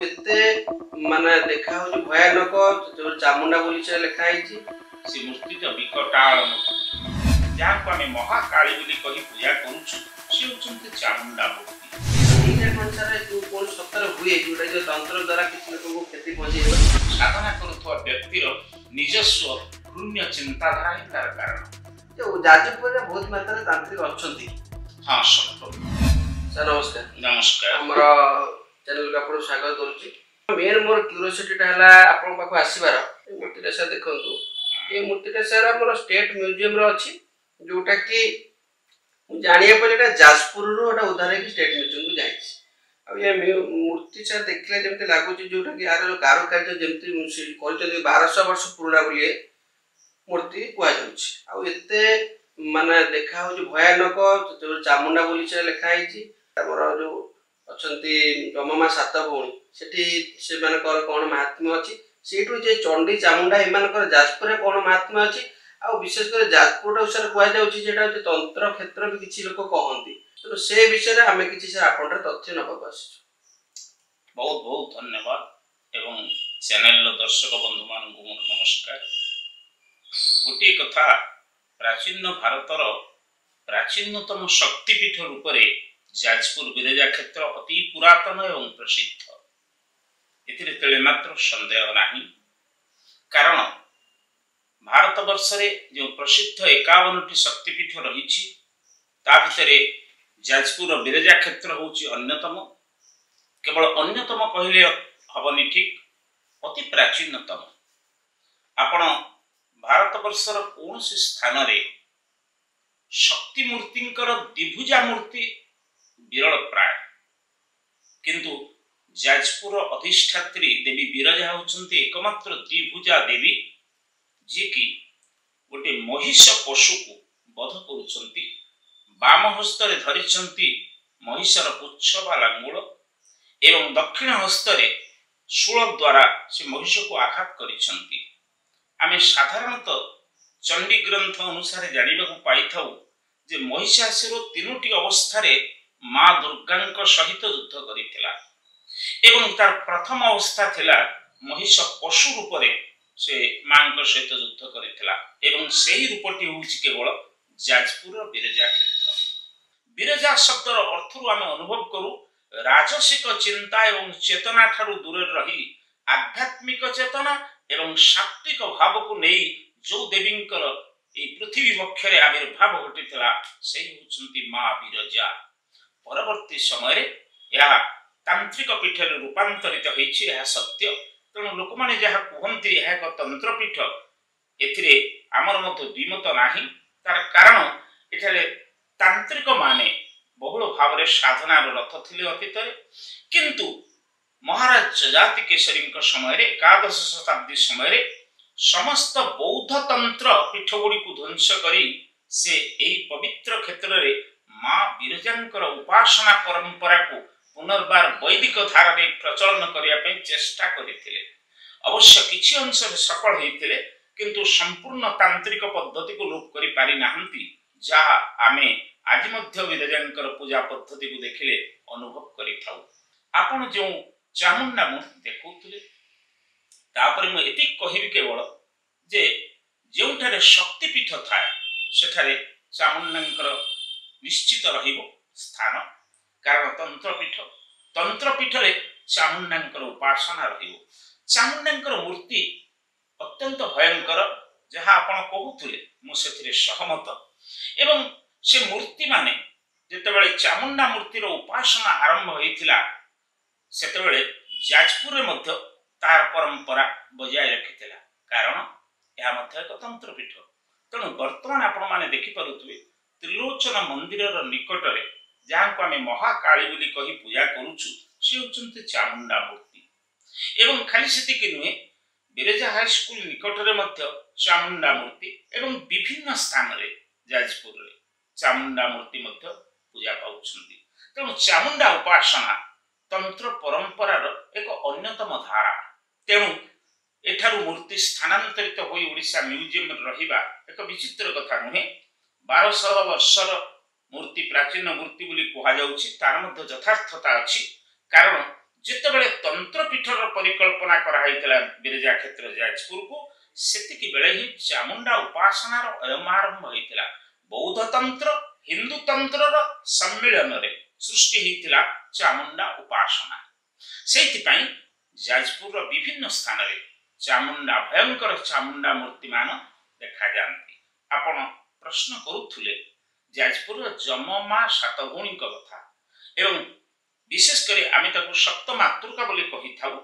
ଏତେ ମାନେ ଦେଖା ହଉଛି ଭୟାନକ, ଯୋଉ ଚାମୁଣ୍ଡା ବୋଲି ସେ ଲେଖା ହେଇଛି। ସେ ମୂର୍ତ୍ତିଟା ବିକଟାଳ ମୂର୍ତ୍ତି, ଯାହାକୁ ଆମେ ମହାକାଳୀ ବୋଲି କହି ପୂଜା କରୁଛୁ, ସେ ହେଉଛନ୍ତି ଚାମୁଣ୍ଡା ମୂର୍ତ୍ତି। ଏଇଟା କଣ ସାର୍, ଯୋଉ କଣ ସତରେ ହୁଏ, ଯୋଉଟା ଯୋଉ ତନ୍ତ୍ର ଦ୍ୱାରା କିଛି ଲୋକଙ୍କୁ କ୍ଷତି ପହଞ୍ଚେଇବ? ସାଧନା କରୁଥିବା ବ୍ୟକ୍ତିର ନିଜସ୍ୱ ଘୃଣ୍ୟ ଚିନ୍ତାଧାରା ହିଁ ତାର କାରଣ। ଯୋଉ ଯାଜପୁରରେ ବହୁତ ମାତ୍ରାରେ ତାନ୍ତ୍ରିକ ଅଛନ୍ତି। ହଁ, ସତ। ସାର୍ ନମସ୍କାର। ନମସ୍କାର। ଆମର ଚ୍ୟାନେଲକୁ ଆପଣଙ୍କୁ ସ୍ୱାଗତ କରୁଛି। ମେନ୍ ମୋର କ୍ୟୁରିଓସିଟିଟା ହେଲା ଆପଣଙ୍କ ପାଖକୁ ଆସିବାର, ଏ ମୂର୍ତ୍ତିଟା ସାର୍ ଦେଖନ୍ତୁ। ଏ ମୂର୍ତ୍ତିଟା ସାର୍ ଆମର ଷ୍ଟେଟ୍ ମ୍ୟୁଜିୟମରେ ଅଛି, ଯୋଉଟା କି ମୁଁ ଜାଣିବାକୁ ପାଇଲି ଏଇଟା ଯାଜପୁରରୁ ଏଟା ଉଦ୍ଧାର ହେଇକି ଷ୍ଟେଟ୍ ମ୍ୟୁଜିୟମକୁ ଯାଇଛି। ଆଉ ଏ ମୂର୍ତ୍ତି ସାର୍ ଦେଖିଲେ ଯେମିତି ଲାଗୁଛି, ଯୋଉଟା କି ଆର କାରୁକାର୍ଯ୍ୟ ଯେମିତି କରିଛନ୍ତି, 1200 ବର୍ଷ ପୁରୁଣା ବୋଲି ଏ ମୂର୍ତ୍ତି କୁହାଯାଉଛି। ଆଉ ଏତେ ମାନେ ଦେଖା ହଉଛି ଭୟାନକ, ଯୋଉ ଚାମୁଣ୍ଡା ବୋଲି ସେ ଲେଖା ହେଇଛି। ଆମର ଯୋଉ ଅଛନ୍ତି ଯମମା ସାତ ଭଉଣୀ, ସେଠି ସେମାନଙ୍କର କଣ ମାହାତ୍ମ୍ୟ ଅଛି, ସେଇଠୁ ଯେ ଚଣ୍ଡୀ ଚାମୁଣ୍ଡା ଏମାନଙ୍କର ଯାଜପୁରରେ କଣ ମାହାତ୍ମ୍ୟ ଅଛି, ଆଉ ବିଶେଷ କରି ଯାଜପୁରଟାକୁ ସାର୍ କୁହାଯାଉଛି ଯେଟା ହଉଛି ତନ୍ତ୍ର କ୍ଷେତ୍ର ବି କିଛି ଲୋକ କହନ୍ତି। ତେଣୁ ସେ ବିଷୟରେ ଆମେ କିଛି ସାର୍ ଆପଣଙ୍କର ତଥ୍ୟ ନେବାକୁ ଆସିଛୁ। ବହୁତ ବହୁତ ଧନ୍ୟବାଦ ଏବଂ ଚ୍ୟାନେଲର ଦର୍ଶକ ବନ୍ଧୁମାନଙ୍କୁ ମୋର ନମସ୍କାର। ଗୋଟିଏ କଥା, ପ୍ରାଚୀନ ଭାରତର ପ୍ରାଚୀନତମ ଶକ୍ତିପୀଠ ରୂପରେ ଯାଜପୁର ବିରଜା କ୍ଷେତ୍ର ଅତି ପୁରାତନ ଏବଂ ପ୍ରସିଦ୍ଧ, ଏଥିରେ ତିଳେ ମାତ୍ର ସନ୍ଦେହ ନାହିଁ। କାରଣ ଭାରତବର୍ଷରେ ଯେଉଁ ପ୍ରସିଦ୍ଧ 51ଟି ଶକ୍ତିପୀଠ ରହିଛି, ତା ଭିତରେ ଯାଜପୁରର ବିରଜା କ୍ଷେତ୍ର ହେଉଛି ଅନ୍ୟତମ। କେବଳ ଅନ୍ୟତମ କହିଲେ ହବନି ଠିକ, ଅତି ପ୍ରାଚୀନତମ। ଆପଣ ଭାରତବର୍ଷର କୌଣସି ସ୍ଥାନରେ ଶକ୍ତି ମୂର୍ତ୍ତିଙ୍କର ଦ୍ୱିଭୁଜା ମୂର୍ତ୍ତି ବିରଳ ପ୍ରାୟ, କିନ୍ତୁ ଯାଜପୁରର ଅଧିଷ୍ଠାତ୍ରୀ ଦେବୀ ବିରଜା ହେଉଛନ୍ତି ଏକମାତ୍ର ଦ୍ୱିଭୁଜା ଦେବୀ, ଯିଏକି ଗୋଟେ ମହିଷ ପଶୁକୁ ବଧ କରୁଛନ୍ତି। ବାମ ହସ୍ତରେ ଧରିଛନ୍ତି ମହିଷର ପୁଚ୍ଛ ବା ଲାଙ୍ଗୁଳ ଏବଂ ଦକ୍ଷିଣ ହସ୍ତରେ ଶୂଳ ଦ୍ୱାରା ସେ ମହିଷକୁ ଆଘାତ କରିଛନ୍ତି। ଆମେ ସାଧାରଣତଃ ଚଣ୍ଡୀ ଗ୍ରନ୍ଥ ଅନୁସାରେ ଜାଣିବାକୁ ପାଇଥାଉ ଯେ ମହିଷାସୁର 3ଟି ଅବସ୍ଥାରେ ମା ଦୁର୍ଗାଙ୍କ ସହିତ ଯୁଦ୍ଧ କରିଥିଲା ଏବଂ ତାର ପ୍ରଥମ ଅବସ୍ଥା ଥିଲା ମହିଷ ପଶୁ ରୂପରେ ସେ ମାଙ୍କ ସହିତ ଯୁଦ୍ଧ କରିଥିଲା, ଏବଂ ସେହି ରୂପଟି ହେଉଛି କେବଳ ଯାଜପୁରର ବିରଜା କ୍ଷେତ୍ର। ବିରଜା ଶବ୍ଦର ଅର୍ଥରୁ ଆମେ ଅନୁଭବ କରୁ ରାଜସିକ ଚିନ୍ତା ଏବଂ ଚେତନା ଠାରୁ ଦୂରରେ ରହି ଆଧ୍ୟାତ୍ମିକ ଚେତନା ଏବଂ ସାତ୍ವಿକ ଭାବକୁ ନେଇ ଯୋଉ ଦେବୀଙ୍କର ଏଇ ପୃଥିବୀ ବକ୍ଷରେ ଆବିର୍ଭାବ ଘଟିଥିଲା, ସେଇ ହେଉଛନ୍ତି ମା ବିରଜା। ପରବର୍ତ୍ତୀ ସମୟରେ ଏହା ତାନ୍ତ୍ରିକ ପୀଠରେ ରୂପାନ୍ତରିତ ହେଇଛି, ଏହା ସତ୍ୟ। ତେଣୁ ଲୋକମାନେ ଯାହା କୁହନ୍ତି ଏହା ଏକ ତନ୍ତ୍ରପୀଠ, ଏଥିରେ ଆମର ମଧ୍ୟ ଦ୍ୱିମତ ନାହିଁ। ତାର କାରଣ ଏଠାରେ ତାନ୍ତ୍ରିକ ମାନେ ବହୁଳ ଭାବରେ ସାଧନାର ରଥ ଥିଲେ ଅତୀତରେ, କିନ୍ତୁ ମହାରାଜ ଯଯାତି କେଶରୀଙ୍କ ସମୟରେ 11 ଶତାବ୍ଦୀ ସମୟରେ ସମସ୍ତ ବୌଦ୍ଧ ତନ୍ତ୍ର ପୀଠ ଗୁଡ଼ିକୁ ଧ୍ୱଂସ କରି ସେ ଏହି ପବିତ୍ର କ୍ଷେତ୍ରରେ ମା ବିରଜାଙ୍କର ଉପାସନା ପରମ୍ପରାକୁ ପୁନର୍ବାର ବୈଦିକ ଧାରାରେ ପ୍ରଚଳନ କରିବା ପାଇଁ ଚେଷ୍ଟା କରିଥିଲେ। ଅବଶ୍ୟ କିଛି ଅଂଶରେ ସଫଳ ହେଇଥିଲେ, କିନ୍ତୁ ସମ୍ପୂର୍ଣ୍ଣ ତାନ୍ତ୍ରିକ ପଦ୍ଧତିକୁ ଲୋପ କରିପାରିନାହାନ୍ତି, ଯାହା ଆମେ ଆଜି ମଧ୍ୟ ବିରଜାଙ୍କର ପୂଜା ପଦ୍ଧତିକୁ ଦେଖିଲେ ଅନୁଭବ କରିଥାଉ। ଆପଣ ଯେଉଁ ଚାମୁଣ୍ଡା ମୂର୍ତ୍ତି ଦେଖାଉଥିଲେ, ତାପରେ ମୁଁ ଏତିକି କହିବି କେବଳ ଯେ ଯେଉଁଠାରେ ଶକ୍ତିପୀଠ ଥାଏ ସେଠାରେ ଚାମୁଣ୍ଡାଙ୍କର ନିଶ୍ଚିତ ରହିବ ସ୍ଥାନ, କାରଣ ତନ୍ତ୍ରପୀଠରେ ଚାମୁଣ୍ଡାଙ୍କର ଉପାସନା ରହିବ। ଚାମୁଣ୍ଡାଙ୍କର ମୂର୍ତ୍ତି ଅତ୍ୟନ୍ତ ଭୟଙ୍କର, ଯାହା ଆପଣ କହୁଥିଲେ ମୁଁ ସେଥିରେ ସହମତ। ଏବଂ ସେ ମୂର୍ତ୍ତିମାନେ ଯେତେବେଳେ ଚାମୁଣ୍ଡା ମୂର୍ତ୍ତିର ଉପାସନା ଆରମ୍ଭ ହୋଇଥିଲା, ସେତେବେଳେ ଯାଜପୁରରେ ମଧ୍ୟ ତାର ପରମ୍ପରା ବଜାୟ ରଖିଥିଲା, କାରଣ ଏହା ମଧ୍ୟ ଏକ ତନ୍ତ୍ରପୀଠ। ତେଣୁ ବର୍ତ୍ତମାନ ଆପଣମାନେ ଦେଖିପାରୁଥିବେ ତ୍ରିଲୋଚନ ମନ୍ଦିରର ନିକଟରେ ଯାହାଙ୍କୁ ଆମେ ମହାକାଳୀ ବୋଲି କହି ପୂଜା କରୁଛୁ, ସେ ହେଉଛନ୍ତି ଚାମୁଣ୍ଡା ମୂର୍ତ୍ତି। ଏବଂ ଖାଲି ସେତିକି ନୁହେଁ, ବିରଜା ହାଇସ୍କୁଲ ନିକଟରେ ମଧ୍ୟ ଚାମୁଣ୍ଡା ମୂର୍ତ୍ତି ଏବଂ ବିଭିନ୍ନ ସ୍ଥାନରେ ଯାଜପୁରରେ ଚାମୁଣ୍ଡା ମୂର୍ତ୍ତି ମଧ୍ୟ ପୂଜା ପାଉଛନ୍ତି। ତେଣୁ ଚାମୁଣ୍ଡା ଉପାସନା ତନ୍ତ୍ର ପରମ୍ପରାର ଏକ ଅନ୍ୟତମ ଧାରା। ତେଣୁ ଏଠାରୁ ମୂର୍ତ୍ତି ସ୍ଥାନାନ୍ତରିତ ହୋଇ ଓଡ଼ିଶା ମ୍ୟୁଜିୟମରେ ରହିବା ଏକ ବିଚିତ୍ର କଥା ନୁହେଁ। 1200 ବର୍ଷର ମୂର୍ତ୍ତି ପ୍ରାଚୀନ ମୂର୍ତ୍ତି ବୋଲି କୁହାଯାଉଛି, ତାର ମଧ୍ୟ ଯଥାର୍ଥତା ଅଛି। କାରଣ ଯେତେବେଳେ ତନ୍ତ୍ରପୀଠ ଶକ୍ତିପୀଠର ପରିକଳ୍ପନା କରାହେଇଥିଲା ବିରଜା କ୍ଷେତ୍ର ଯାଜପୁରକୁ, ସେତିକି ବେଳେ ହିଁ ଚାମୁଣ୍ଡା ଉପାସନାର ଅୟମାରମ୍ଭ ହେଇଥିଲା। ବୌଦ୍ଧ ତନ୍ତ୍ର, ହିନ୍ଦୁ ତନ୍ତ୍ରର ସମ୍ମିଳନରେ ସୃଷ୍ଟି ହେଇଥିଲା ଚାମୁଣ୍ଡା ଉପାସନା। ସେଇଥିପାଇଁ ଯାଜପୁରର ବିଭିନ୍ନ ସ୍ଥାନରେ ଚାମୁଣ୍ଡା, ଭୟଙ୍କର ଚାମୁଣ୍ଡା ମୂର୍ତ୍ତିମାନ ଦେଖାଯାଆନ୍ତି। ଆପଣ ପ୍ରଶ୍ନ କରୁଥିଲେ ଯାଜପୁରର ଯମମା ସାତ ଭଉଣୀଙ୍କ କଥା, ଏବଂ ବିଶେଷ କରି ଆମେ ତାକୁ ସପ୍ତ ମାତୃକା ବୋଲି କହିଥାଉ।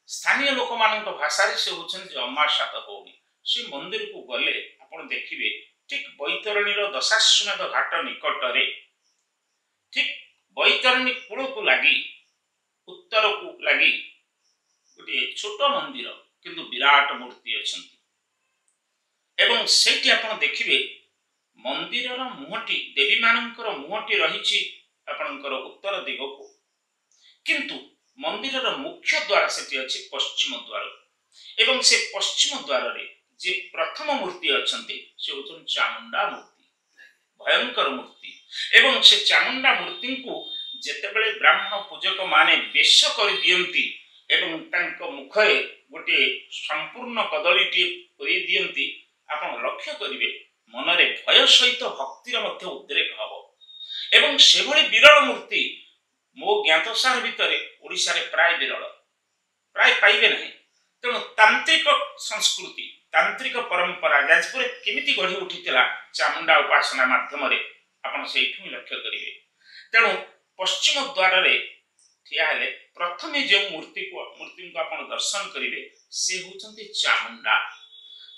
ସ୍ଥାନୀୟ ଲୋକମାନଙ୍କ ଭାଷାରେ ସେ ହେଉଛନ୍ତି ଯମା ସାତ ଭଉଣୀ। ସେ ମନ୍ଦିରକୁ ଗଲେ ଆପଣ ଦେଖିବେ ଠିକ ବୈତରଣୀର ଦଶାଶ୍ୱମେଧ ଘାଟ ନିକଟରେ, ଠିକ ବୈତରଣୀ କୂଳକୁ ଲାଗି ଉତ୍ତରକୁ ଲାଗି ଗୋଟିଏ ଛୋଟ ମନ୍ଦିର, କିନ୍ତୁ ବିରାଟ ମୂର୍ତ୍ତି ଅଛନ୍ତି। ଏବଂ ସେଇଠି ଆପଣ ଦେଖିବେ ମନ୍ଦିରର ମୁହଁଟି, ଦେବୀମାନଙ୍କର ମୁହଁଟି ରହିଛି ଆପଣଙ୍କର ଉତ୍ତର ଦିଗକୁ, କିନ୍ତୁ ମନ୍ଦିରର ମୁଖ୍ୟ ଦ୍ୱାର ସେଠି ଅଛି ପଶ୍ଚିମ ଦ୍ୱାରକୁ। ଏବଂ ସେ ପଶ୍ଚିମ ଦ୍ୱାରରେ ଯେ ପ୍ରଥମ ମୂର୍ତ୍ତି ଅଛନ୍ତି ସେ ହେଉଛନ୍ତି ଚାମୁଣ୍ଡା ମୂର୍ତ୍ତି, ଭୟଙ୍କର ମୂର୍ତ୍ତି। ଏବଂ ସେ ଚାମୁଣ୍ଡା ମୂର୍ତ୍ତିଙ୍କୁ ଯେତେବେଳେ ବ୍ରାହ୍ମଣ ପୂଜକ ମାନେ ବେଶ କରିଦିଅନ୍ତି ଏବଂ ତାଙ୍କ ମୁଖରେ ଗୋଟିଏ ସମ୍ପୂର୍ଣ୍ଣ କଦଳୀଟିଏ ପୁରେଇ ଦିଅନ୍ତି, ଆପଣ ଲକ୍ଷ୍ୟ କରିବେ ମନରେ ଭୟ ସହିତ ଭକ୍ତିର ମଧ୍ୟ ଉଦ୍ରେକ ହବ। ଏବଂ ସେଭଳି ବିରଳ ମୂର୍ତ୍ତି ମୋ ଜ୍ଞାତସାର ଭିତରେ ଓଡ଼ିଶାରେ ପ୍ରାୟ ବିରଳ, ପ୍ରାୟ ପାଇବେ ନାହିଁ। ତେଣୁ ତାନ୍ତ୍ରିକ ସଂସ୍କୃତି, ତାନ୍ତ୍ରିକ ପରମ୍ପରା ଯାଜପୁରରେ କେମିତି ଗଢ଼ି ଉଠିଥିଲା ଚାମୁଣ୍ଡା ଉପାସନା ମାଧ୍ୟମରେ ଆପଣ ସେଇଠୁ ହିଁ ଲକ୍ଷ୍ୟ କରିବେ। ତେଣୁ ପଶ୍ଚିମ ଦ୍ୱାରରେ ଠିଆ ହେଲେ ପ୍ରଥମେ ଯେଉଁ ମୂର୍ତ୍ତିଙ୍କୁ ଆପଣ ଦର୍ଶନ କରିବେ ସେ ହେଉଛନ୍ତି ଚାମୁଣ୍ଡା।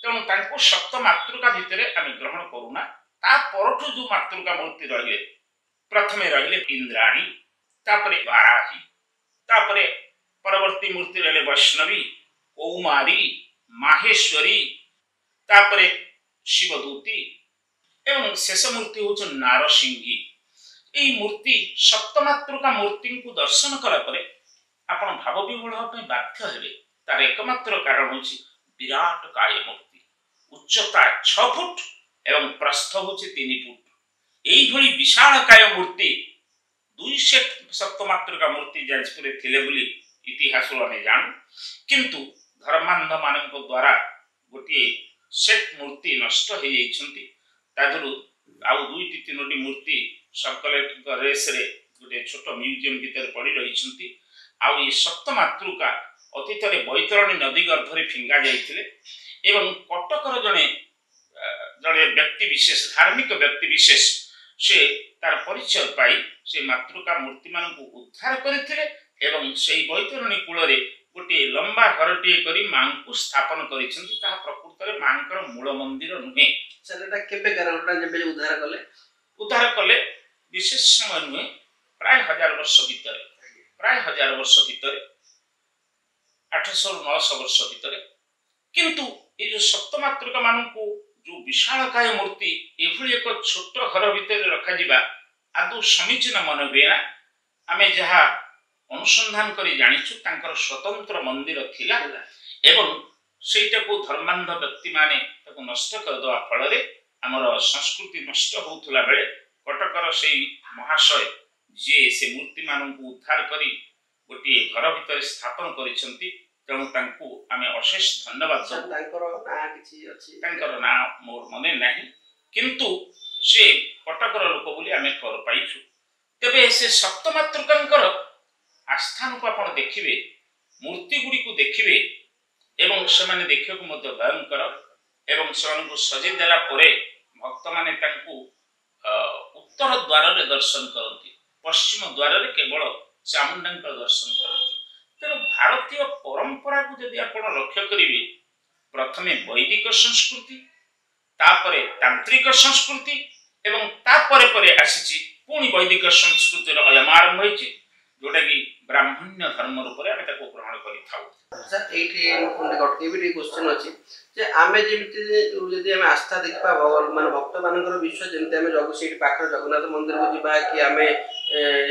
ତେଣୁ ତାଙ୍କୁ ସପ୍ତ ମାତୃକା ଭିତରେ ଆମେ ଗ୍ରହଣ କରୁନା। ତା ପରଠୁ ଯେଉଁ ମାତୃକା ମୂର୍ତ୍ତି ରହିଲେ, ପ୍ରଥମେ ରହିଲେ ଇନ୍ଦ୍ରାଣୀ, ତାପରେ ବାରାହୀ, ତାପରେ ପରବର୍ତ୍ତୀ ମୂର୍ତ୍ତି ରହିଲେ ବୈଷ୍ଣବୀ, କୌମାରୀ, ମାହେଶ୍ୱରୀ, ତାପରେ ଶିବଦୂତୀ, ଏବଂ ଶେଷ ମୂର୍ତ୍ତି ହେଉଛି ନାରସିଂହୀ। ଏଇ ମୂର୍ତ୍ତି ସପ୍ତମାତୃକା ମୂର୍ତ୍ତିଙ୍କୁ ଦର୍ଶନ କଲା ପରେ ଆପଣ ଭାବବିହ୍ୱଳ ହେବା ପାଇଁ ବାଧ୍ୟ ହେବେ। ତାର ଏକମାତ୍ର କାରଣ ହେଉଛି ବିରାଟ କାୟ ମୂର୍ତ୍ତି, ଉଚ୍ଚତା 6 ଫୁଟ ଏବଂ ପ୍ରସ୍ଥ ହେଉଛି 3 ଫୁଟ। ଏଇଭଳି ବିଶାଳ କାୟ ମୂର୍ତ୍ତି 2 ସେଟ୍ ସପ୍ତମାତୃକା ମୂର୍ତ୍ତି ଯାଜପୁରରେ ଥିଲେ ବୋଲି ଇତିହାସରୁ ଆମେ ଜାଣୁ। କିନ୍ତୁ ଧର୍ମାନ୍ଧମାନଙ୍କ ଦ୍ୱାରା ଗୋଟିଏ ସେଟ୍ ମୂର୍ତ୍ତି ନଷ୍ଟ ହେଇଯାଇଛନ୍ତି। ତା ଦେହରୁ ଆଉ 2ଟି 3ଟି ମୂର୍ତ୍ତି ସବ୍ କଲେକ୍ଟରଙ୍କ ରେସ୍ରେ ଗୋଟିଏ ଛୋଟ ମ୍ୟୁଜିୟମ ଭିତରେ ପଡ଼ି ରହିଛନ୍ତି। ଆଉ ଏ ସପ୍ତମାତୃକା ଅତୀତରେ ବୈତରଣୀ ନଦୀ ଗର୍ଭରେ ଫିଙ୍ଗା ଯାଇଥିଲେ ଏବଂ କଟକର ଜଣେ ଜଣେ ବ୍ୟକ୍ତି ବିଶେଷ, ଧାର୍ମିକ ବ୍ୟକ୍ତି ବିଶେଷ, ସେ ତାର ପରିଚୟ ପାଇ ସେ ମାତୃକା ମୂର୍ତ୍ତିମାନଙ୍କୁ ଉଦ୍ଧାର କରିଥିଲେ ଏବଂ ସେଇ ବୈତରଣୀ କୂଳରେ ଗୋଟିଏ ଲମ୍ବା ଘରଟିଏ କରି ମାଙ୍କୁ ସ୍ଥାପନ କରିଛନ୍ତି। ତାହା ପ୍ରକୃତରେ ମାଙ୍କର ମୂଳ ମନ୍ଦିର ନୁହେଁ। ସାର୍, ଏଟା କେବେକାର ଘଟଣା, ଯେବେ ଉଦ୍ଧାର କଲେ? ଉଦ୍ଧାର କଲେ ବିଶେଷ ସମୟ ନୁହେଁ, ପ୍ରାୟ 1000 ବର୍ଷ ଭିତରେ, ପ୍ରାୟ 1000 ବର୍ଷ ଭିତରେ, 800ରୁ 900 ବର୍ଷ ଭିତରେ। କିନ୍ତୁ ଏଇ ଯୋଉ ସପ୍ତମାତୃକା ମାନଙ୍କୁ ଯୋଉ ବିଶାଳକାୟ ମୂର୍ତ୍ତି ଏଭଳି ଏକ ଛୋଟ ଘର ଭିତରେ ରଖାଯିବା ଆଦୌ ସମୀଚୀନ ମନେ ହୁଏ ନା। ଆମେ ଯାହା ଅନୁସନ୍ଧାନ କରି ଜାଣିଛୁ ତାଙ୍କର ସ୍ୱତନ୍ତ୍ର ମନ୍ଦିର ଥିଲା ଏବଂ ସେଇଟାକୁ ଧର୍ମାନ୍ଧ ବ୍ୟକ୍ତିମାନେ ତାକୁ ନଷ୍ଟ କରିଦେବା ଫଳରେ ଆମର ସଂସ୍କୃତି ନଷ୍ଟ ହେଉଥିଲା ବେଳେ କଟକର ସେଇ ମହାଶୟ ଯିଏ ସେ ମୂର୍ତ୍ତିମାନଙ୍କୁ ଉଦ୍ଧାର କରି ଗୋଟିଏ ଘର ଭିତରେ ସ୍ଥାପନ କରିଛନ୍ତି, ତେଣୁ ତାଙ୍କୁ ଆମେ ଅଶେଷ ଧନ୍ୟବାଦ ଦେବୁ। ତାଙ୍କର ନାଁ କିଛି ଅଛି? ତାଙ୍କର ନାଁ ମୋର ମନେ ନାହିଁ, କିନ୍ତୁ ସେ କଟକର ଲୋକ ବୋଲି ଆମେ ଖବର ପାଇଛୁ। ତେବେ ସେ ସପ୍ତମାତୃକାଙ୍କର ଆସ୍ଥାନକୁ ଆପଣ ଦେଖିବେ, ମୂର୍ତ୍ତି ଗୁଡ଼ିକୁ ଦେଖିବେ ଏବଂ ସେମାନେ ଦେଖିବାକୁ ମଧ୍ୟ ଭୟଙ୍କର। ଏବଂ ସେମାନଙ୍କୁ ସଜେଇ ଦେଲା ପରେ ଭକ୍ତମାନେ ତାଙ୍କୁ ଉତ୍ତର ଦ୍ୱାରରେ ଦର୍ଶନ କରନ୍ତି, ପଶ୍ଚିମ ଦ୍ୱାରରେ କେବଳ ଚାମୁଣ୍ଡାଙ୍କର ଦର୍ଶନ କରନ୍ତି। ତେଣୁ ଭାରତୀୟ ପରମ୍ପରାକୁ ଯଦି ଆପଣ ଲକ୍ଷ୍ୟ କରିବେ, ପ୍ରଥମେ ବୈଦିକ ସଂସ୍କୃତି, ତାପରେ ତାନ୍ତ୍ରିକ ସଂସ୍କୃତି, ଏବଂ ତାପରେ ପରେ ଆସିଛି ପୁଣି ବୈଦିକ ସଂସ୍କୃତିର ଅୟମାରମ୍ଭ ହେଇଛି, ଯୋଉଟାକି ବ୍ରାହ୍ମଣ୍ୟ ଧର୍ମ ରୂପରେ ଆମେ ତାକୁ ଗ୍ରହଣ କରିଥାଉ। ସାର୍, ଏଇଠି ମୁଁ ପୁଣି ଟିକେ ଅଟକେଇବି, ଟିକେ କ୍ୱେଶ୍ଚନ୍ ଅଛି ଯେ ଆମେ ଯେମିତି ଯଦି ଆମେ ଆସ୍ଥା ଦେଖିବା ମାନେ ଭକ୍ତମାନଙ୍କର ବିଶ୍ୱାସ, ଯେମିତି ଆମେ ସେଇଠି ପାଖରେ ଜଗନ୍ନାଥ ମନ୍ଦିରକୁ ଯିବା କି ଆମେ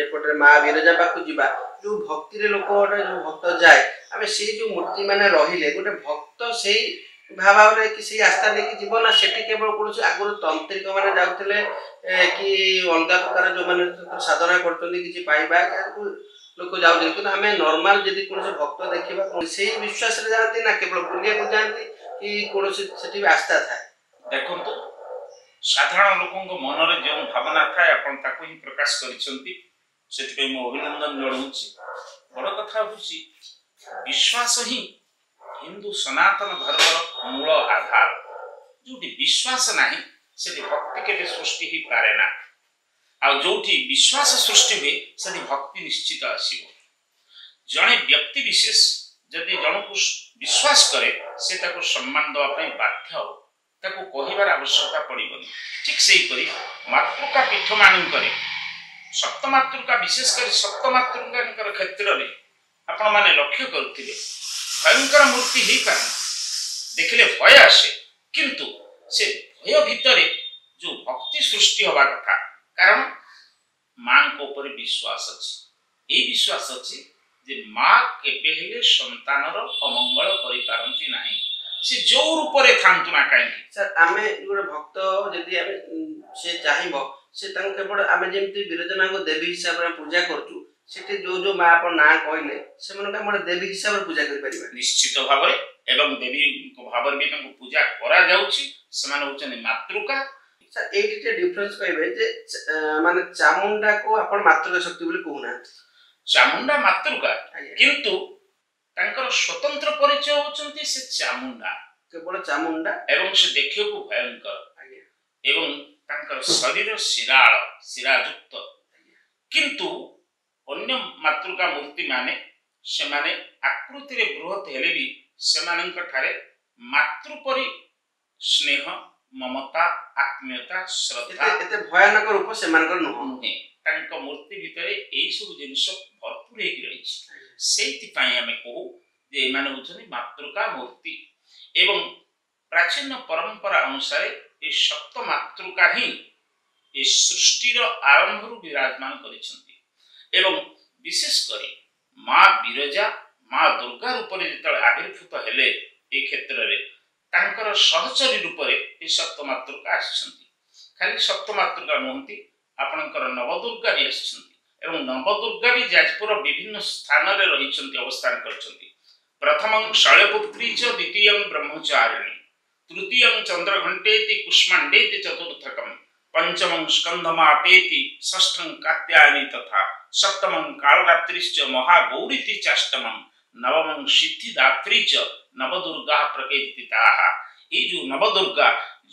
ଏପଟରେ ମା ବିରଜା ପାଖକୁ ଯିବା, ଯୋଉ ଭକ୍ତିରେ ଲୋକ ଗୋଟେ ଯୋଉ ଭକ୍ତ ଯାଏ, ଆମେ ସେଇ ଯୋଉ ମୂର୍ତ୍ତି ମାନେ ରହିଲେ ଗୋଟେ ଭକ୍ତ ସେଇ ଭାବରେ କି ସେଇ ଆସ୍ଥା ନେଇକି ଯିବ ନା ସେଠି କେବଳ କୌଣସି ଆଗରୁ ତାନ୍ତ୍ରିକ ମାନେ ଯାଉଥିଲେ କି ଅଲଗା ପ୍ରକାର ଯୋଉମାନେ ସାଧନା କରୁଛନ୍ତି କିଛି ପାଇବା, ଲୋକ ଯାଉଛନ୍ତି, କିନ୍ତୁ ଆମେ ନର୍ମାଲ ଯଦି କୌଣସି ଭକ୍ତ ଦେଖିବା, ସେଇ ବିଶ୍ୱାସରେ ଯାଆନ୍ତି ନା କେବଳ ବୁଲିବାକୁ ଯାଆନ୍ତି କି କୌଣସି ସେଠି ବି ଆସ୍ଥା ଥାଏ? ଦେଖନ୍ତୁ, ସାଧାରଣ ଲୋକଙ୍କ ମନରେ ଯେଉଁ ଭାବନା ଥାଏ ଆପଣ ତାକୁ ହିଁ ପ୍ରକାଶ କରିଛନ୍ତି, ସେଥିପାଇଁ ମୁଁ ଅଭିନନ୍ଦନ ଜଣାଉଛି। ବଡ଼ କଥା ହେଉଛି ବିଶ୍ୱାସ ହିଁ ହିନ୍ଦୁ ସନାତନ ଧର୍ମର ମୂଳ ଆଧାର। ଯୋଉଠି ବିଶ୍ୱାସ ନାହିଁ ସେଠି ଭକ୍ତି କେବେ ସୃଷ୍ଟି ହେଇପାରେ ନା, ଆଉ ଯୋଉଠି ବିଶ୍ୱାସ ସୃଷ୍ଟି ହୁଏ ସେଠି ଭକ୍ତି ନିଶ୍ଚିତ ଆସିବ। ଜଣେ ବ୍ୟକ୍ତି ବିଶେଷ ଯଦି ଜଣକୁ ବିଶ୍ୱାସ କରେ ସେ ତାକୁ ସମ୍ମାନ ଦେବା ପାଇଁ ବାଧ୍ୟ ହେବ, ତାକୁ କହିବାର ଆବଶ୍ୟକତା ପଡ଼ିବନି। ଠିକ୍ ସେହିପରି ମାତୃକା ପୀଠମାନଙ୍କରେ ସପ୍ତମାତୃକା, ବିଶେଷ କରି ସପ୍ତମାତୃକାଙ୍କର କ୍ଷେତ୍ରରେ ଆପଣମାନେ ଲକ୍ଷ୍ୟ କରୁଥିବେ ଭୟଙ୍କର ମୂର୍ତ୍ତି ହେଇପାରନ୍ତି, ଦେଖିଲେ ଭୟ ଆସେ, କିନ୍ତୁ ସେ ଭୟ ଭିତରେ ଯୋଉ ଭକ୍ତି ସୃଷ୍ଟି ହେବା କଥା, କାରଣ ମାଙ୍କ ଉପରେ ବିଶ୍ୱାସ ଅଛି। ଏଇ ବିଶ୍ୱାସ ଅଛି ଯେ ମା କେବେ ହେଲେ ସନ୍ତାନର ଅମଙ୍ଗଳ କରିପାରନ୍ତି ନାହିଁ, ସେ ଯୋଉ ରୂପରେ ଥାନ୍ତୁ ନା କାହିଁକି। ସାର୍, ଆମେ ଗୋଟେ ଭକ୍ତ ଯଦି ଆମେ ସେ ଚାହିଁବ, ସେ ତାଙ୍କୁ କେବଳ ଆମେ ଯେମିତି ବିରଜା ମାଙ୍କୁ ଦେବୀ ହିସାବରେ ପୂଜା କରୁଛୁ, ସେଠି ଯୋଉ ଯୋଉ ମା ଆପଣ ନାଁ କହିଲେ ସେମାନଙ୍କୁ ଆମେ ଦେବୀ ହିସାବରେ ପୂଜା କରିପାରିବା ନିଶ୍ଚିତ ଭାବରେ, ଏବଂ ଦେବୀଙ୍କ ଭାବରେ ବି ତାଙ୍କୁ ପୂଜା କରାଯାଉଛି। ସେମାନେ ହଉଛନ୍ତି ମାତୃକା। ସାର୍, ଏଇଠି ଟିକେ ଡିଫରେନ୍ସ କହିବେ ଯେ ମାନେ ଚାମୁଣ୍ଡାକୁ ଆପଣ ମାତୃକା ଶକ୍ତି ବୋଲି କହୁନାହାନ୍ତି? ଚାମୁଣ୍ଡା ମାତୃକା, କିନ୍ତୁ ତାଙ୍କର ସ୍ୱତନ୍ତ୍ର ପରିଚୟ ହଉଛନ୍ତି ସେ ଚାମୁଣ୍ଡା, କେବଳ ଚାମୁଣ୍ଡା, ଏବଂ ସେ ଦେଖିବାକୁ ଭୟଙ୍କର ଏବଂ ତାଙ୍କର ଶରୀର ଶିରାଳ ଶିରାଯୁକ୍ତ। କିନ୍ତୁ ଅନ୍ୟ ମାତୃକା ମୂର୍ତ୍ତି ମାନେ ସେମାନେ ଆକୃତିରେ ବୃହତ ହେଲେ ବି ସେମାନଙ୍କ ଠାରେ ମାତୃ ପରି ସ୍ନେହ, ମମତା, ଆତ୍ମୀୟତା, ଶ୍ରଦ୍ଧା ଏତେ ଭୟାନକ ରୂପ ସେମାନଙ୍କର ନୁହେଁ। ତାଙ୍କ ମୂର୍ତ୍ତି ଭିତରେ ଏଇ ସବୁ ଜିନିଷ ଭରପୁର ହେଇକି ରହିଛି। ସେଇଥିପାଇଁ ଆମେ କହୁ ଯେ ଏମାନେ ହଉଛନ୍ତି ମାତୃକା ମୂର୍ତ୍ତି। ଏବଂ ପ୍ରାଚୀନ ପରମ୍ପରା ଅନୁସାରେ ଏ ସପ୍ତ ମାତୃକା ହିଁ ଏ ସୃଷ୍ଟିର ଆରମ୍ଭରୁ ବିରାଜମାନ କରିଛନ୍ତି। ଏବଂ ବିଶେଷ କରି ମା ବିରଜା, ମା ଦୁର୍ଗା ରୂପରେ ଯେତେବେଳେ ଆବିର୍ଭୂତ ହେଲେ ଏ କ୍ଷେତ୍ରରେ, ତାଙ୍କର ସହଚରୀ ରୂପରେ ଏ ସପ୍ତମାତୃକା ଆସିଛନ୍ତି। ଖାଲି ସପ୍ତମାତୃକା ନୁହନ୍ତି, ଆପଣଙ୍କର ନବଦୁର୍ଗା ବି ଆସିଛନ୍ତି, ଏବଂ ନବଦୁର୍ଗା ବି ଯାଜପୁରର ବିଭିନ୍ନ ସ୍ଥାନରେ ରହିଛନ୍ତି, ଅବସ୍ଥାନ କରିଛନ୍ତି। ପ୍ରଥମଂ ଶୈଳପୁତ୍ରୀ ଚ ଦ୍ୱିତୀୟଂ ବ୍ରହ୍ମଚାରିଣୀ, ତୃତୀୟଂ ଚନ୍ଦ୍ରଘଣ୍ଟେତି କୁଷ୍ମାଣ୍ଡେତି ଚତୁର୍ଥକಂ, ପଞ୍ଚମଂ ସ୍କନ୍ଧମାତେତି ଷଷ୍ଠଂ କାତ୍ୟାୟନୀ ତଥା, ସପ୍ତମଂ କାଳରାତ୍ରିଶ୍ଚ ମହାଗୌରୀତି ଚାଷ୍ଟମଂ, ନବମଂ ସିଦ୍ଧିଦାତ୍ରୀ ଚ ନବଦୁର୍ଗା ପ୍ରକୀର୍ତ୍ତିତାଃ। ଏଇ ଯୋଉ ନବଦୁର୍ଗା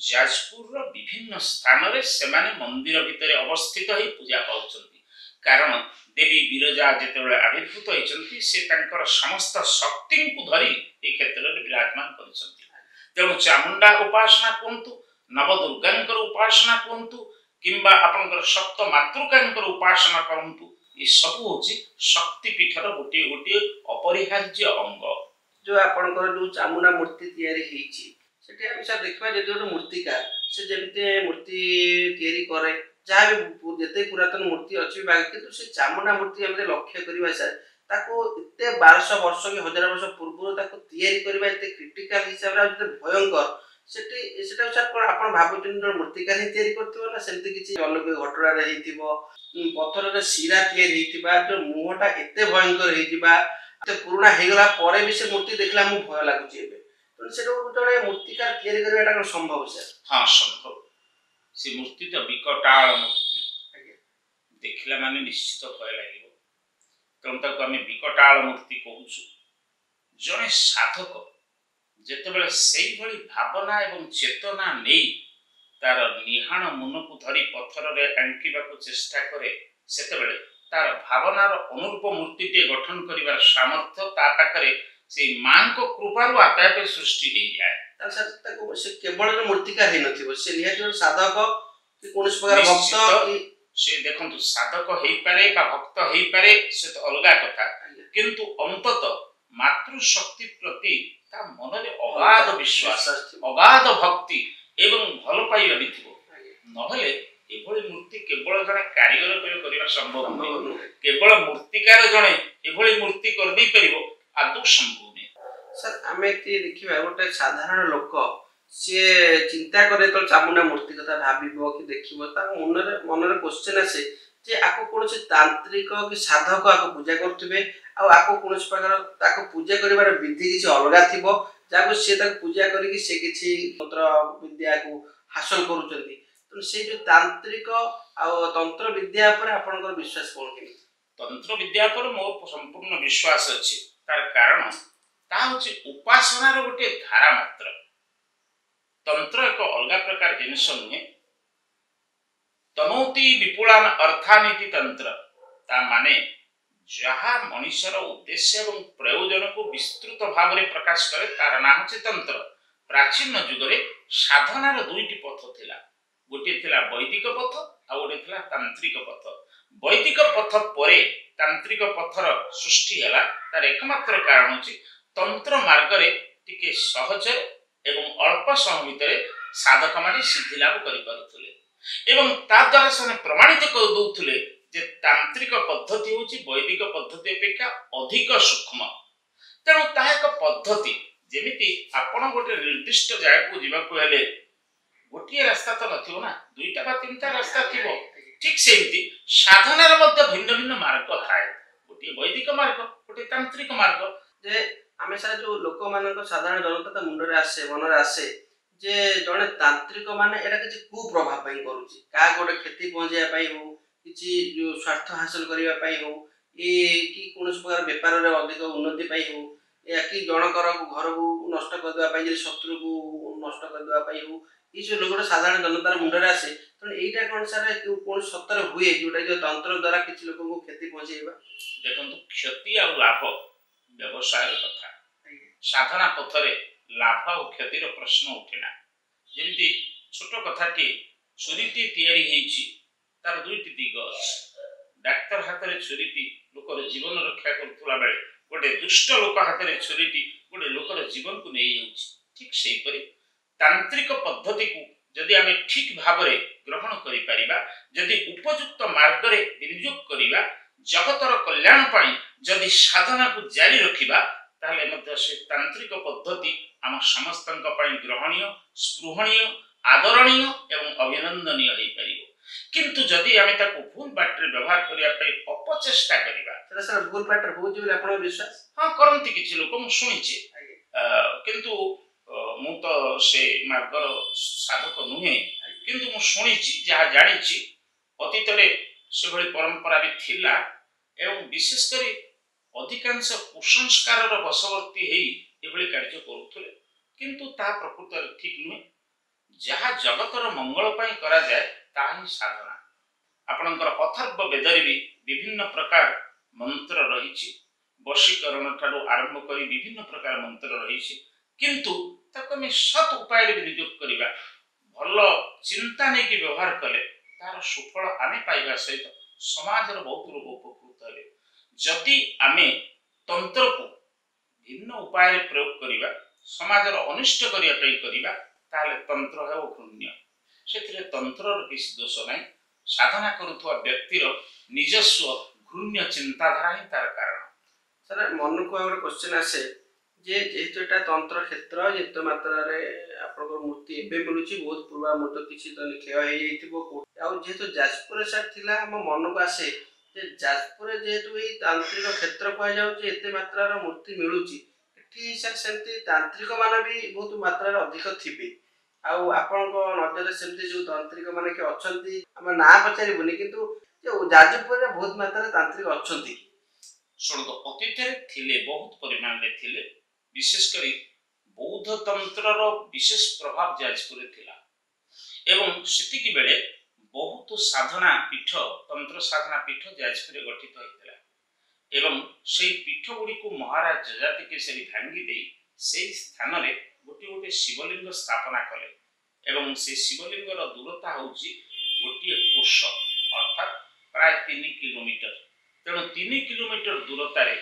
ଯାଜପୁରର ବିଭିନ୍ନ ସ୍ଥାନରେ ସେମାନେ ମନ୍ଦିର ଭିତରେ ଅବସ୍ଥିତ ହେଇ ପୂଜା ପାଉଛନ୍ତି। କାରଣ ଦେବୀ ବିରଜା ଯେତେବେଳେ ଆବିର୍ଭୂତ ହେଇଛନ୍ତି, ସେ ତାଙ୍କର ସମସ୍ତ ଶକ୍ତିଙ୍କୁ ଧରି ଏ କ୍ଷେତ୍ରରେ ବିରାଜମାନ କରିଛନ୍ତି। ତେଣୁ ଚାମୁଣ୍ଡା ଉପାସନା କୁହନ୍ତୁ, ନବଦୁର୍ଗାଙ୍କର ଉପାସନା କୁହନ୍ତୁ, କିମ୍ବା ଆପଣଙ୍କର ସପ୍ତ ମାତୃକାଙ୍କର ଉପାସନା କରନ୍ତୁ, ଏସବୁ ହଉଛି ଶକ୍ତିପୀଠର ଗୋଟିଏ ଗୋଟିଏ ଅପରିହାର୍ଯ୍ୟ ଅଙ୍ଗ। ଯୋଉ ଆପଣଙ୍କର ଯୋଉ ଚାମୁଣ୍ଡା ମୂର୍ତ୍ତି ତିଆରି ହେଇଛି, ସେଠି ଆମେ ସାର୍ ଦେଖିବା ଯଦି ଗୋଟେ ମୂର୍ତ୍ତିକାର ସେ ଯେମିତି ମୂର୍ତ୍ତି ତିଆରି କରେ, ଯାହା ବି ଯେତେ ପୁରାତନ ମୂର୍ତ୍ତି ଅଛି ବି, କିନ୍ତୁ ସେ ଚାମୁଣ୍ଡା ମୂର୍ତ୍ତି ଆମେ ଲକ୍ଷ୍ୟ କରିବା ସାର୍, ତାକୁ ଏତେ 1200 ବର୍ଷ କି 1000 ବର୍ଷ ପୂର୍ବରୁ ତାକୁ ତିଆରି କରିବା ଏତେ କ୍ରିଟିକାଲ ହିସାବରେ ଆଉ ଯେତେ ଭୟଙ୍କର, ସେଠି ସେଟା ସାର୍ କଣ ଆପଣ ଭାବୁଛନ୍ତି ଜଣେ ମୂର୍ତ୍ତିକାର ହିଁ ତିଆରି କରିଥିବ ନା ସେମିତି କିଛି ଅଲୌକିକ ଘଟଣାରେ ହେଇଥିବ? ପଥରରେ ଶିରା ତିଆରି ହେଇଥିବା, ଯୋଉ ମୁହଁଟା ଏତେ ଭୟଙ୍କର ହେଇଯିବା, ଏତେ ପୁରୁଣା ହେଇଗଲା ପରେ ବି ସେ ମୂର୍ତ୍ତି ଦେଖିଲା ମୁଁ ଭୟ ଲାଗୁଛି ଏବେ। ତେଣୁ ସେଟାକୁ ଜଣେ ମୂର୍ତ୍ତିକାର ତିଆରି କରିବାଟା କଣ ସମ୍ଭବ ସାର୍? ହଁ, ସମ୍ଭବ। ସେ ମୂର୍ତ୍ତି ତ ବିକଟାଳ ମୂର୍ତ୍ତି, ଦେଖିଲା ମାନେ ନିଶ୍ଚିତ ଭୟ ଲାଗିବ। ତେଣୁ ତାକୁ ଆମେ ବିକଟାଳ ମୂର୍ତ୍ତି କହୁଛୁ। ଜଣେ ସାଧକ ଯେତେବେଳେ ସେଇଭଳି ଭାବନା ଏବଂ ଚେତନା ନେଇ ତାର ନିହାଣ ମୁନକୁ ଧରି ପଥରରେ ଆଙ୍କିବାକୁ ଚେଷ୍ଟା କରେ, ସେତେବେଳେ ତାର ଭାବନାର ଅନୁରୂପ ମୂର୍ତ୍ତିଟିଏ ଗଠନ କରିବାର ସାମର୍ଥ୍ୟ ତା ପାଖରେ ସେଇ ମାଙ୍କ କୃପାରୁ ଆପେ ଆପେ ସୃଷ୍ଟି ହେଇଯାଏ। ତାହେଲେ ସାର୍ ତାକୁ ସେ କେବଳ ମୂର୍ତ୍ତିକାର ହେଇନଥିବ, ସେ ନିହାତି ଜଣେ ସାଧକ କି କୌଣସି ପ୍ରକାର ଭକ୍ତ କି ସେ ଦେଖନ୍ତୁ ସାଧକ ହେଇପାରେ ବା ଭକ୍ତ ହେଇପାରେ, ସେ ତ ଅଲଗା କଥା, କିନ୍ତୁ ଅନ୍ତତଃ ମାତୃଶକ୍ତି ପ୍ରତି ତା ମନରେ ଅଗାଧ ବିଶ୍ୱାସ, ଅଗାଧ ଭକ୍ତି ଏବଂ ଭଲ ପାଇବା ବି ଥିବ। ନହେଲେ ଏଭଳି ମୂର୍ତ୍ତି କେବଳ ଜଣେ କାରିଗର କେବେ କରିବା ସମ୍ଭବ ନୁହେଁ। କେବଳ ମୂର୍ତ୍ତିକାର ଜଣେ ଏଭଳି ମୂର୍ତ୍ତି କରିଦେଇ ପାରିବ ଆଦୌ ସମ୍ଭବ ନୁହେଁ। ସାର୍, ଆମେ ଏଠି ଦେଖିବା ଗୋଟେ ସାଧାରଣ ଲୋକ ସିଏ ଚିନ୍ତା କରେ ଯେତେବେଳେ ଚାମୁଣ୍ଡା ମୂର୍ତ୍ତି କଥା ଭାବିବ କି ଦେଖିବ, ତା ମନରେ କ୍ୱେଶ୍ଚନ ଆସେ ଯେ ଆକୁ କୌଣସି ତାନ୍ତ୍ରିକ କି ସାଧକ ଆକୁ ପୂଜା କରୁଥିବେ, ଆଉ ଆକୁ କୌଣସି ପ୍ରକାର ତାକୁ ପୂଜା କରିବାର ବିଧି କିଛି ଅଲଗା ଥିବ, ଯାହାକୁ ସିଏ ତାକୁ ପୂଜା କରିକି ସେ କିଛି ତନ୍ତ୍ର ବିଦ୍ୟାକୁ ହାସଲ କରୁଛନ୍ତି। ତେଣୁ ସେଇ ଯୋଉ ତାନ୍ତ୍ରିକ ଆଉ ତନ୍ତ୍ର ବିଦ୍ୟା ଉପରେ ଆପଣଙ୍କର ବିଶ୍ୱାସ କଣ କେମିତି? ତନ୍ତ୍ର ବିଦ୍ୟା ଉପରେ ମୋର ସମ୍ପୂର୍ଣ୍ଣ ବିଶ୍ୱାସ ଅଛି। ତାର କାରଣ ତାହା ହଉଛି ଉପାସନାର ଗୋଟିଏ ଧାରା ମାତ୍ର। ତନ୍ତ୍ର ଏକ ଅଲଗା ପ୍ରକାର ଜିନିଷ ନୁହେଁ। ତନୌତି ବିପୁଳାନ ଅର୍ଥାନୀତି ତନ୍ତ୍ର, ତା ମାନେ ଯାହା ମଣିଷର ଉଦ୍ଦେଶ୍ୟ ଏବଂ ପ୍ରୟୋଜନକୁ ବିସ୍ତୃତ ଭାବରେ ପ୍ରକାଶ କରେ ତାର ନାଁ ହେଉଛି ତନ୍ତ୍ର। ପ୍ରାଚୀନ ଯୁଗରେ ସାଧନାର ଦୁଇଟି ପଥ ଥିଲା, ଗୋଟିଏ ଥିଲା ବୈଦିକ ପଥ ଆଉ ଗୋଟିଏ ଥିଲା ତାନ୍ତ୍ରିକ ପଥ। ବୈଦିକ ପଥ ପରେ ତାନ୍ତ୍ରିକ ପଥର ସୃଷ୍ଟି ହେଲା। ତାର ଏକମାତ୍ର କାରଣ ହେଉଛି ତନ୍ତ୍ର ମାର୍ଗରେ ଟିକେ ସହଜରେ ଏବଂ ଅଳ୍ପ ସମୟ ଭିତରେ ସାଧକମାନେ ସିଦ୍ଧି ଲାଭ କରିପାରୁଥିଲେ ଏବଂ ତା ଦ୍ୱାରା ସେମାନେ ପ୍ରମାଣିତ କରିଦେଉଥିଲେ ଯେ ତାନ୍ତ୍ରିକ ପଦ୍ଧତି ହେଉଛି ବୈଦିକ ପଦ୍ଧତି ଅପେକ୍ଷା ଅଧିକ ସୂକ୍ଷ୍ମ। ତେଣୁ ତାହା ଏକ ପଦ୍ଧତି। ଯେମିତି ଆପଣ ଗୋଟେ ନିର୍ଦ୍ଦିଷ୍ଟ ଜାଗାକୁ ଯିବାକୁ ହେଲେ ଗୋଟିଏ ରାସ୍ତା ତ ନଥିବ ନା, ଦୁଇଟା ବା ତିନିଟା ରାସ୍ତା ଥିବ। ଠିକ ସେମିତି ସାଧନାର ମଧ୍ୟ ଭିନ୍ନ ଭିନ୍ନ ମାର୍ଗ ଥାଏ, ଗୋଟିଏ ବୈଦିକ ମାର୍ଗ, ଗୋଟିଏ ତାନ୍ତ୍ରିକ ମାର୍ଗ। ଯେ ଆମେ ସାର୍ ଯୋଉ ଲୋକମାନଙ୍କ ସାଧାରଣ ଜନତା ତା ମୁଣ୍ଡରେ ଆସେ, ମନରେ ଆସେ ଯେ ଜଣେ ତାନ୍ତ୍ରିକ ମାନେ ଏଇଟା କିଛି କୁପ୍ରଭାବ ପାଇଁ କରୁଛି, କାହାକୁ ଗୋଟେ କ୍ଷତି ପହଞ୍ଚାଇବା ପାଇଁ ହଉ, କିଛି ଯୋଉ ସ୍ୱାର୍ଥ ହାସଲ କରିବା ପାଇଁ ହଉ, କି କୌଣସି ପ୍ରକାର ବେପାରରେ ଅଧିକ ଉନ୍ନତି ପାଇଁ ହଉ, କି ଜଣଙ୍କର ଘରକୁ ନଷ୍ଟ କରିଦେବା ପାଇଁ, ଯଦି ଶତ୍ରୁକୁ ନଷ୍ଟ କରିଦେବା ପାଇଁ ହଉ, ଏଇସବୁ ଲୋକଟା ସାଧାରଣ ଜନତାର ମୁଣ୍ଡରେ ଆସେ। ତେଣୁ ଏଇଟା କଣ ସାର୍ କୌଣସି ସତରେ ହୁଏ ଯୋଉଟା କି ତନ୍ତ୍ର ଦ୍ୱାରା କିଛି ଲୋକଙ୍କୁ କ୍ଷତି ପହଞ୍ଚେଇବା? ଦେଖନ୍ତୁ, କ୍ଷତି ଆଉ ଲାଭ ବ୍ୟବସାୟର କଥା। ସାଧନା ପଥରେ ଲାଭ ଆଉ କ୍ଷତିର ପ୍ରଶ୍ନ ଉଠେ ନା। ଯେମିତି ଛୋଟ କଥାଟିଏ, ଛୁରୀଟି ତିଆରି ହେଇଛି, ତାର ଦୁଇଟି ଦିଗ ଅଛି। ଡାକ୍ତର ହାତରେ ଛୁରୀଟି ଲୋକର ଜୀବନ ରକ୍ଷା କରୁଥିଲା ବେଳେ ଗୋଟେ ଦୁଷ୍ଟ ଲୋକ ହାତରେ ଛୁରୀଟି ଗୋଟେ ଲୋକର ଜୀବନକୁ ନେଇଯାଉଛି। ଠିକ ସେହିପରି ତାନ୍ତ୍ରିକ ପଦ୍ଧତିକୁ ଯଦି ଆମେ ଠିକ ଭାବରେ ଗ୍ରହଣ କରିପାରିବା, ଯଦି ଉପଯୁକ୍ତ ମାର୍ଗରେ ବିନିଯୋଗ କରିବା, ଜଗତର କଲ୍ୟାଣ ପାଇଁ ଯଦି ସାଧନାକୁ ଜାରି ରଖିବା, ତାହେଲେ ମଧ୍ୟ ସେ ତାନ୍ତ୍ରିକ ପଦ୍ଧତି ଆମ ସମସ୍ତଙ୍କ ପାଇଁ ଗ୍ରହଣୀୟ, ସ୍ପୃହଣୀୟ, ଆଦରଣୀୟ ଏବଂ ଅଭିନନ୍ଦନୀୟ ହେଇପାରିବ। କିନ୍ତୁ ଯଦି ଆମେ ତାକୁ ଭୁଲ ବାଟରେ ବ୍ୟବହାର କରିବା ପାଇଁ ଅପଚେଷ୍ଟା କରିବା, ସେଟା ସାର୍ ଭୁଲ ବାଟରେ ହଉଛି ବୋଲି ଆପଣଙ୍କ ବିଶ୍ୱାସ? ହଁ, କରନ୍ତି କିଛି ଲୋକ, ମୁଁ ଶୁଣିଛି, କିନ୍ତୁ ମୁଁ ତ ସେ ମାର୍ଗର ସାଧକ ନୁହେଁ, କିନ୍ତୁ ମୁଁ ଶୁଣିଛି, ଯାହା ଜାଣିଛି ଅତୀତରେ ସେଭଳି ପରମ୍ପରା ବି ଥିଲା ଏବଂ ବିଶେଷ କରି ଅଧିକାଂଶ କୁସଂସ୍କାରର ବଶବର୍ତ୍ତୀ ହେଇ ଏଭଳି କାର୍ଯ୍ୟ କରୁଥିଲେ। କିନ୍ତୁ ତାହା ପ୍ରକୃତରେ ଠିକ ନୁହେଁ। ଯାହା ଜଗତର ମଙ୍ଗଳ ପାଇଁ କରାଯାଏ ତାହା ହିଁ ସାଧନା। ଆପଣଙ୍କର ଅଥର୍ବ ବେଦରେ ବି ବିଭିନ୍ନ ପ୍ରକାର ମନ୍ତ୍ର ରହିଛି, ବଶୀକରଣ ଠାରୁ ଆରମ୍ଭ କରି ବିଭିନ୍ନ ପ୍ରକାର ମନ୍ତ୍ର ରହିଛି, କିନ୍ତୁ ତାକୁ ଆମେ ସତ୍ ଉପାୟରେ ବିନିଯୋଗ କରିବା, ଭଲ ଚିନ୍ତା ନେଇକି ବ୍ୟବହାର କଲେ ତାର ସୁଫଳ ଆମେ ପାଇବା ସହିତ ସମାଜର ବହୁତ ଲୋକ ଉପକୃତ ହେବେ। ଯଦି ଆମେ ତନ୍ତ୍ରକୁ ଭିନ୍ନ ଉପାୟରେ ପ୍ରୟୋଗ କରିବା, ସମାଜର ଅନିଷ୍ଟ କରିବା ପାଇଁ କରିବା, ତାହେଲେ ତନ୍ତ୍ର ହେବ ଘୃଣ୍ୟ। ସେଥିରେ ତନ୍ତ୍ରର କିଛି ଦୋଷ ନାହିଁ, ସାଧନା କରୁଥିବା ବ୍ୟକ୍ତିର ନିଜସ୍ୱ ଘୃଣ୍ୟ ଚିନ୍ତାଧାରା ହିଁ ତାର କାରଣ। ସାର୍, ମନକୁ ଆଉ ଗୋଟେ କ୍ୱେଶ୍ଚନ୍ ଆସେ ଯେ ଯେହେତୁ ଏଟା ତନ୍ତ୍ର କ୍ଷେତ୍ର, ଏତେ ମାତ୍ରାରେ ଆପଣଙ୍କର ମୂର୍ତ୍ତି ଏବେ ମିଳୁଛି, ବହୁତ ପୁରୁଣା ମୂର୍ତ୍ତି କିଛି ତ କ୍ଷୟ ହେଇଯାଇଥିବ, ଆଉ ଯେହେତୁ ଯାଜପୁରରେ ସାର୍ ଥିଲା, ଆମ ମନକୁ ଆସେ ଯେ ଯାଜପୁରରେ ଯେହେତୁ ଏଇ ତାନ୍ତ୍ରିକ କ୍ଷେତ୍ର କୁହାଯାଉଛି, ଏତେ ମାତ୍ରାର ମୂର୍ତ୍ତି ମିଳୁଛି, ଏଠି ସାର୍ ସେମିତି ତାନ୍ତ୍ରିକ ମାନେ ବି ବହୁତ ମାତ୍ରାରେ ଅଧିକ ଥିବେ। ଆଉ ଆପଣଙ୍କ ନଜରରେ ସେମିତି ଯୋଉ ତାନ୍ତ୍ରିକ ମାନେ କି ଅଛନ୍ତି, ଆମେ ନାଁ ପଚାରିବୁନି, କିନ୍ତୁ ଯାଜପୁରରେ ବହୁତ ମାତ୍ରାରେ ତାନ୍ତ୍ରିକ ଅଛନ୍ତି କି? ଶୁଣନ୍ତୁ, ଅତୀତରେ ଥିଲେ, ବହୁତ ପରିମାଣରେ ଥିଲେ। ବିଶେଷ କରି ବୌଦ୍ଧ ତନ୍ତ୍ରର ବିଶେଷ ପ୍ରଭାବ ଯାଜପୁରରେ ଥିଲା ଏବଂ ସେତିକି ବେଳେ ବହୁତ ସାଧନା ପୀଠ, ତନ୍ତ୍ର ସାଧନା ପୀଠ ଯାଜପୁରରେ ଗଠିତ ହୋଇଥିଲା ଏବଂ ସେଇ ପୀଠ ଗୁଡ଼ିକୁ ମହାରାଜ ଯଯାତି କେଶରୀ ଭାଙ୍ଗି ଦେଇ ସେଇ ସ୍ଥାନରେ ଗୋଟିଏ ଗୋଟିଏ ଶିବଲିଙ୍ଗ ସ୍ଥାପନା କଲେ ଏବଂ ସେ ଶିବଲିଙ୍ଗର ଦୂରତା ହେଉଛି ଗୋଟିଏ କୋଷ, ଅର୍ଥାତ୍ ପ୍ରାୟ 3 କିଲୋମିଟର। ତେଣୁ 3 କିଲୋମିଟର ଦୂରତାରେ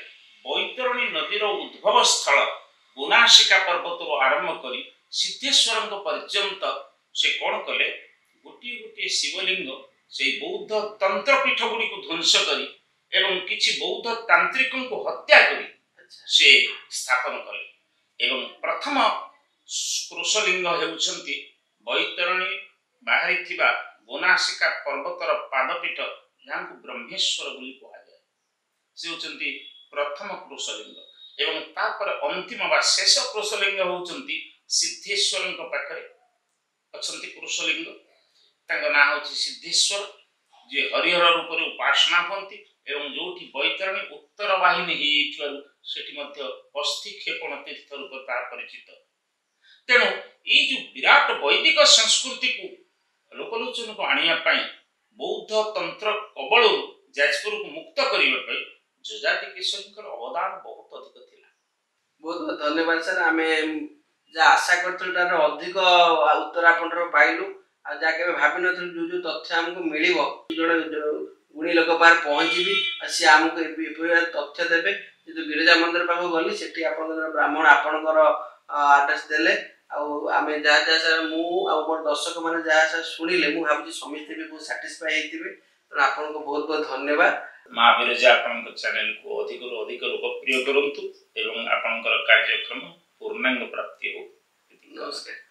ବୈତରଣୀ ନଦୀର ଉଦ୍ଭବ ସ୍ଥଳ ଗୋନାସିକା ପର୍ବତରୁ ଆରମ୍ଭ କରି ସିଦ୍ଧେଶ୍ୱରଙ୍କ ପର୍ଯ୍ୟନ୍ତ ସେ କ'ଣ କଲେ, ଗୋଟିଏ ଗୋଟିଏ ଶିବଲିଙ୍ଗ ସେଇ ବୌଦ୍ଧ ତନ୍ତ୍ରପୀଠ ଗୁଡ଼ିକୁ ଧ୍ୱଂସ କରି ଏବଂ କିଛି ବୌଦ୍ଧ ତାନ୍ତ୍ରିକଙ୍କୁ ହତ୍ୟା କରି ସେ ସ୍ଥାପନ କଲେ। ଏବଂ ପ୍ରଥମ କ୍ରୋଶଲିଙ୍ଗ ହେଉଛନ୍ତି ବୈତରଣୀ ବାହାରିଥିବା ଗୋନାସିକା ପର୍ବତର ପାଦପୀଠ ଯାହାଙ୍କୁ ବ୍ରହ୍ମେଶ୍ୱର ବୋଲି କୁହାଯାଏ। ସେ ହେଉଛନ୍ତି ପ୍ରଥମ କ୍ରୋଶଲିଙ୍ଗ ଏବଂ ତାପରେ ଅନ୍ତିମ ବା ଶେଷ କ୍ରୋଶଲିଙ୍ଗ ହେଉଛନ୍ତି ସିଦ୍ଧେଶ୍ୱରଙ୍କ ପାଖରେ ଅଛନ୍ତି କ୍ରୋଶଲିଙ୍ଗ। ତାଙ୍କ ନାଁ ହେଉଛି ସିଦ୍ଧେଶ୍ୱର, ଯିଏ ହରିହର ରୂପରେ ଉପାସନା ହୁଅନ୍ତି ଏବଂ ଯୋଉଠି ବୈତରଣୀ ଉତ୍ତର ବାହିନୀ ହେଇଯାଇଥିବାରୁ ସେଠି ମଧ୍ୟ ଅସ୍ଥିକ୍ଷେପଣ ତୀର୍ଥ ରୂପେ ତାହା ପରିଚିତ। ତେଣୁ ଏଇ ଯୋଉ ବିରାଟ ବୈଦିକ ସଂସ୍କୃତିକୁ ଲୋକଲୋଚନକୁ ଆଣିବା ପାଇଁ, ବୌଦ୍ଧ ତନ୍ତ୍ର କବଳରୁ ଯାଜପୁରକୁ ମୁକ୍ତ କରିବା ପାଇଁ ଯଯାତି କେଶରୀଙ୍କର ଅବଦାନ ବହୁତ ଅଧିକ ଥିଲା। ବହୁତ ବହୁତ ଧନ୍ୟବାଦ ସାର୍। ଆମେ ଯାହା ଆଶା କରିଥିଲୁ ତାର ଅଧିକ ଉତ୍ତର ଆପଣଙ୍କଠାରୁ ପାଇଲୁ, ଆଉ ଯାହା କେବେ ଭାବିନଥିଲୁ ଯୋଉ ଯୋଉ ତଥ୍ୟ ଆମକୁ ମିଳିବ, ଜଣେ ଗୁଣୀ ଲୋକ ପାଖରେ ପହଞ୍ଚିବି ଆଉ ସିଏ ଆମକୁ ଏପରି ତଥ୍ୟ ଦେବେ। ଯେହେତୁ ବିରଜା ମନ୍ଦିର ପାଖକୁ ଗଲି, ସେଠି ଆପଣଙ୍କର ଜଣେ ବ୍ରାହ୍ମଣ ଆପଣଙ୍କର ଆଡ୍ରେସ୍ ଦେଲେ, ଆଉ ଆମେ ଯାହା ଯାହା ସାର୍, ମୁଁ ଆଉ ମୋର ଦର୍ଶକ ମାନେ ଯାହା ସାର୍ ଶୁଣିଲେ, ମୁଁ ଭାବୁଛି ସମସ୍ତେ ବି ବହୁତ ସାଟିସ୍ଫାଏ ହେଇଥିବେ। ତେଣୁ ଆପଣଙ୍କୁ ବହୁତ ବହୁତ ଧନ୍ୟବାଦ। ମା ବିରଜା ଆପଣଙ୍କ ଚ୍ୟାନେଲକୁ ଅଧିକରୁ ଅଧିକ ଲୋକପ୍ରିୟ କରନ୍ତୁ ଏବଂ ଆପଣଙ୍କର କାର୍ଯ୍ୟକ୍ରମ ପୂର୍ଣ୍ଣାଙ୍ଗ ପ୍ରାପ୍ତି ହଉ। ନମସ୍କାର।